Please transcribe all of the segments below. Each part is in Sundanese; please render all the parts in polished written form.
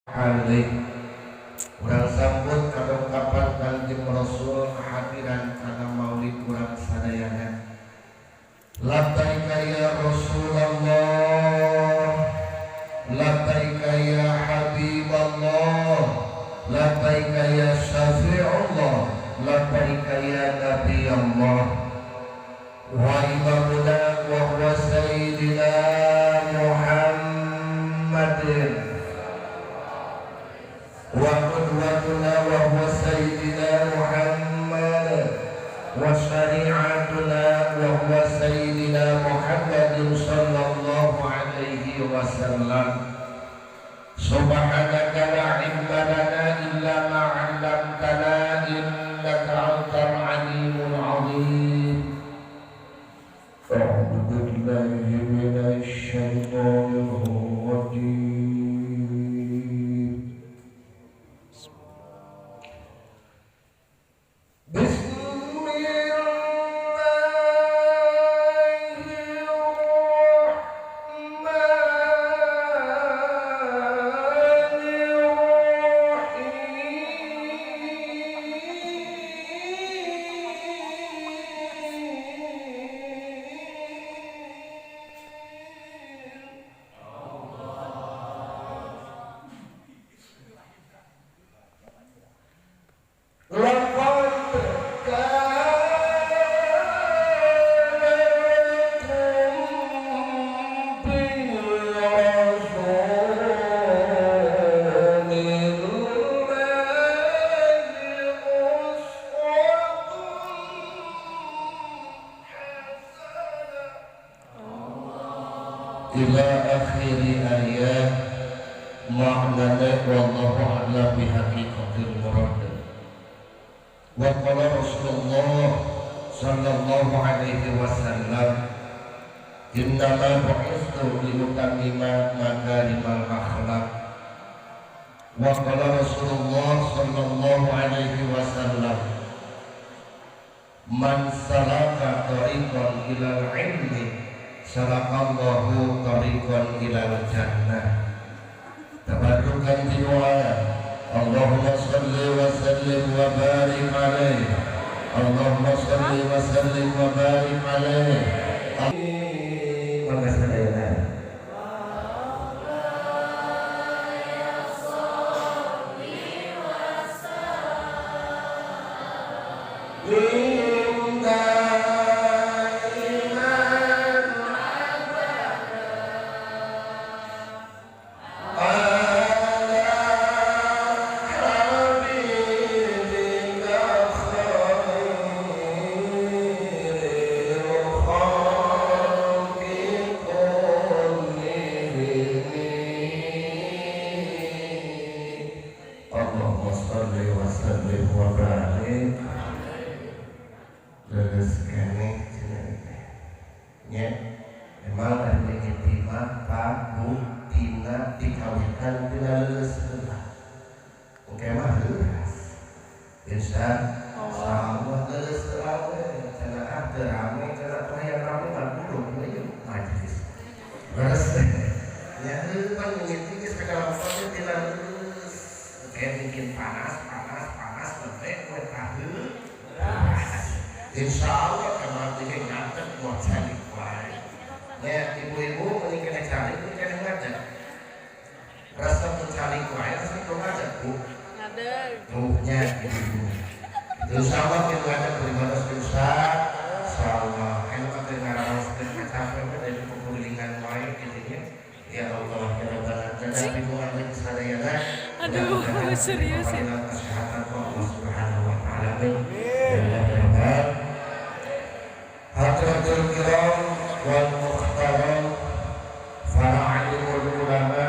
Alaih urang sambut kadongkapan Kanjeng Rasul kehadiran kana maulid urang sadayana. Labbaika ya Rasulullah, labbaika ya Habiballah, labbaika ya Syafi'ullah, labbaika ya Nabiyallah. Wa imamuna wa huwa sayyidina Muhammadin wa qudwatuna wa huwa sayyidina Muhammad wa syari'atuna wa huwa sayyidina Muhammadin sallallahu alaihi wasallam. Subhanaka la ilma lana illa ma 'allamtana innaka antal alimul azim. A'udzu billahi minasy syaithanir rajim. Ila akhiri ayat ma'nana wallahu a'lam bihaqiqatil murad. Wa qala Rasulullah sallallahu alaihi wasallam, innama bu'istu liutammima makarimal akhlaq. Wa qala Rasulullah sallallahu alaihi wasallam, man salaka tariqan ilal ilmi salakallahu tariqan ilal jannah. Tabarrukan jiwa. Allahumma salli wa sallim wa barik alaihi. Allahumma salli wa sallim wa barik alaihi. Maka sadayana insya Allah kalau dia ngantek buat cari wae. Ya ibu-ibu mending kena cari, mending kena ngadeg. Rasa mencari wae, rasa itu ngadeg bu. Ngadeg. Tuhnya ibu-ibu. Insya Allah kita ngadeg beribadah insya Allah. Enak dengar harus dengan capek dari pekulingan wae gitu ya. Ya Allah ya Rabbana dan ibu ngadeg sadayana. Aduh serius ya. Kesehatan Allah Subhanahu wa taala. Hadratul kiram wal mukhtaram, para alimul ulama,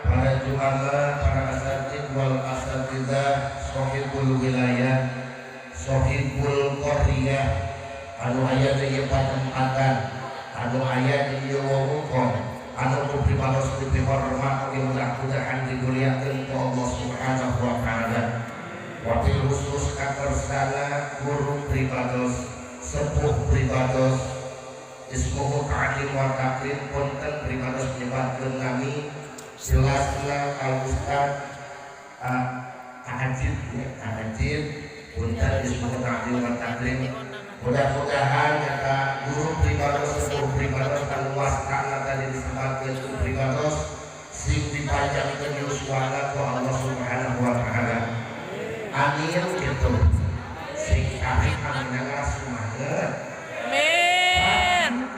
para juama, para asatid wal asatidzah, sohibul wilayah, sohibul qaryah, anu aya di ieu patempatan, anu aya di ieu wewengkon, anu ku pribados dipihormat oge mudah-mudahan dimuliakeun ku Allah Subhanahu wa taala. Wabil khusus kakersana guru pribados, sepuh pribados, ismuhu ta'lim wa takrim, punten pribados nyebatkeun nami Jelasna Al Ustad Ajid ya, Ajid punten disebut ta'dil wa takrim. Mudah-mudahan nyata guru pribados sepuh pribados anu wastana tadi disebutkeun ku pribados sing dipanjangkeun yuswana ku Allah Subhanahu wa taala. Amin gitu. Sing tarik aminna sumanget. Amin.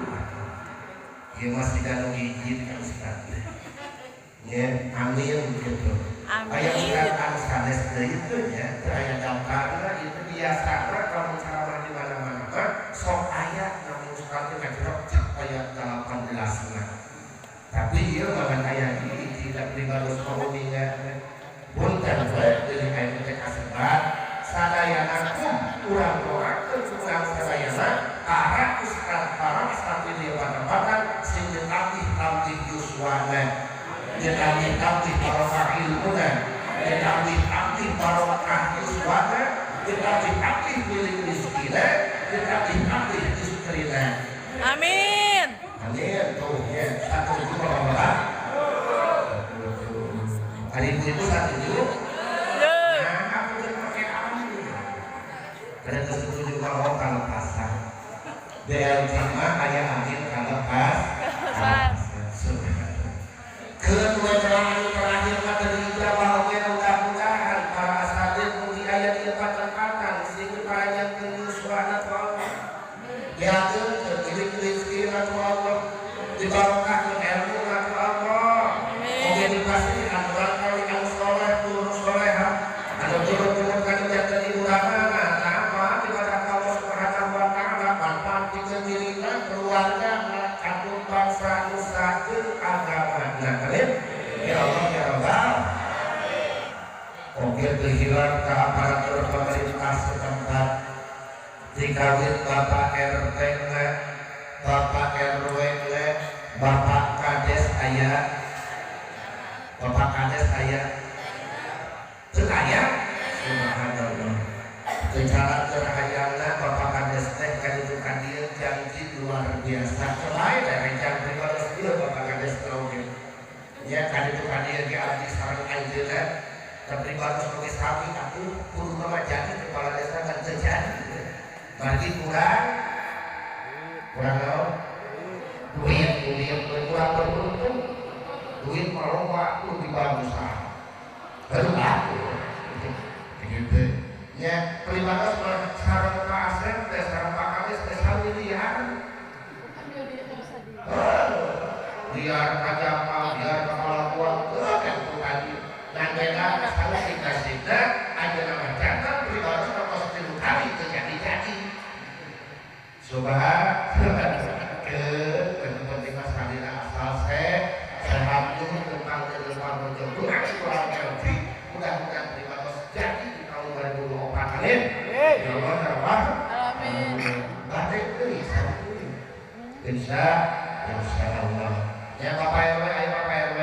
Ieu masih danu izin ka Ustad. Ya, amin gitu. Amin. Aya ustad anu sanes deui teu nya, teu aya daftarna itu biasana kalau ceramah di mana-mana mah sok aya namun ustad teh ngajrok cek aya 18 na. Tapi ieu mah kan aya hiji da pribados pauninga. Punten we deui aya teh kasebat sadayana kum urang doakeun urang sadayana para ustad para asatidz di tempatan sing ditambih-tambih yuswana, ditambih-tambih barokah ilmuna, ditambih-tambih barokah yuswana, ditambih-tambih milik rizkina, ditambih-tambih istrina. Amin. Amin tuh ya, satuju bapak-bapak. Hari ibu-ibu satuju. Nah, aku tuh pakai amin. Ada setuju kalau kalepasan. BLT mah aya amin kalepas. Kedua terakhir mah dari ijabah oge mudah-mudahan para asatidz mugi aya di tempatan sing dipanjangkeun yuswana ku Allah. Diaturkeun milik rezekina ku Allah, dibarokahkeun ilmuna ku Allah. Oge dipasihan barangkali anu soleh turun soleha, anu turun-turun ka janten ulama apa ibadah Allah Subhanahu wa taala manfaat pikeun dirina, keluarga, kantun bangsa nusa jeung agama. Nah, amin. Ya Allah ya Rabbal. Oge teu hilap ka aparatur pemerintah setempat. Dikawin Bapak RT na, Bapak RW na, Bapak Kades aya, Bapak Kades aya, teu aya, subhanallah. Secara terhayalna Bapak Kades teh kaditu ka dieu janji luar biasa. Selain dari janji pribados ieu Bapak Kades teh oge. Ya kaditu ka dieu ge abdi sareng anjeunna da pribados oge sami atuh kudu mah jadi kepala desa kan teu jadi. Margi kurang kurang naon? Duit, duit kurang beruntung. Duit mah loba kudu dibagusan. Baru aku. Gitu. Ya, pribados mah sareng Pak Asep teh sareng Pak Kades teh sami liar. Liar ka Jampang, liar ka Palabuhan, kan ku tadi. Ngan beda sami dikasihna ayeuna mah janten pribados mah kos 3 kali teu jadi-jadi. Subhanallah. Ke penting mah salira asal sehat dulu tentang kehidupan berjodoh kurang ngerti. Mudah-mudahan pribados jadi di tahun 2024. Amin. Ya Allah ya Rabbal. Amin. Bade deui sami deui. Insya Allah. Ya Bapak RW, ayo Bapak RW.